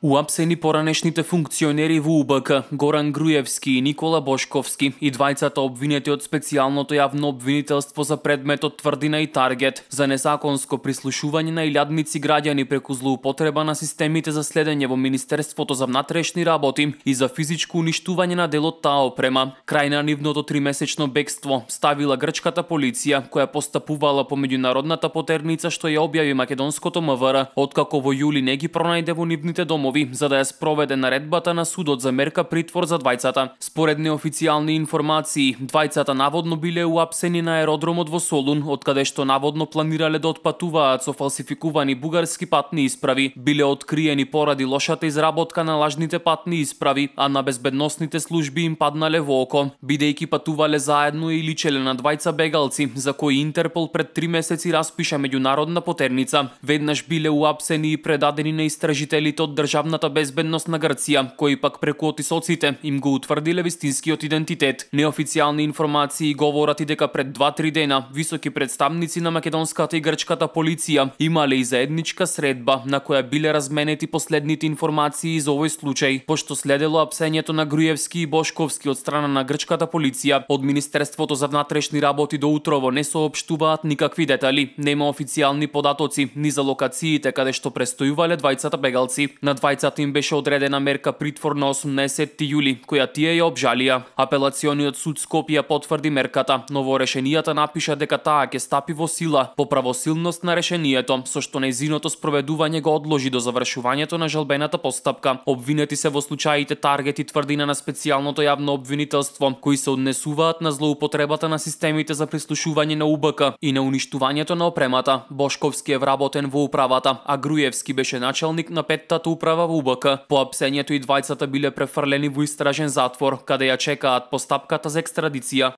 Уапсени поранешните функционери во УБК, Горан Груевски и Никола Бошковски и двајцата обвинети од специјалното јавно обвинителство за предметот Тврдина и Таргет за незаконско прислушување на илјадници граѓани преку злоупотреба на системите за следење во Министерството за внатрешни работи и за физичко уништување на дел од таа опрема. Крај на нивното тримесечно бегство ставила грчката полиција, која постапувала по меѓународната потерница што ја објави македонското МВР, откако во јули не ги пронајде во нивните домови за да ја спроведе наредбата на судот за мерка притвор за двајцата. Според неофицијални информации, двајцата наводно биле уапсени на аеродромот во Солун, откаде што наводно планирале да отпатуваат со фалсификувани бугарски патни исправи. Биле откриени поради лошата изработка на лажните патни исправи, а на безбедносните служби им паднале во око, бидејќи патувале заедно и личеле на двајца бегалци, за кои Интерпол пред 3 месеци распиша меѓународна потерница. Веднаш биле уапсени и предадени на истражителите од државната безбедност на Грција, кои пак преку отисоците им го утврдиле вистинскиот идентитет. Неофицијални информации говорат и дека пред 2-3 дена високи представници на македонската и грчката полиција имале и заедничка средба на која биле разменети последните информации за овој случај, пошто следело апсењето на Груевски и Бошковски од страна на грчката полиција. Од Министерството за внатрешни работи до утрово не соопштуваат никакви детали. Нема официјални податоци ни за локациите каде што престојувале двајцата бегалци. На двајцата им беше одредена мерка притвор на 18 јули, која тие ја обжалија. Апелациониот суд Скопје потврди мерката, но во решенијата напиша дека таа ќе стапи во сила по правосилност на решението, со што нејзиното спроведување го одложи до завршувањето на жалбената постапка. Обвинети се во случаите Таргет и Тврдина на специјалното јавно обвинителство, кои се однесуваат на злоупотребата на системите за прислушување на УБК и на уништувањето на опремата. Бошковски е вработен во управата, а Груевски беше началник на петтата управа во УБК. По апсењето и двајцата биле префрлени во истражен затвор, каде ја чекаат постапката за екстрадиција.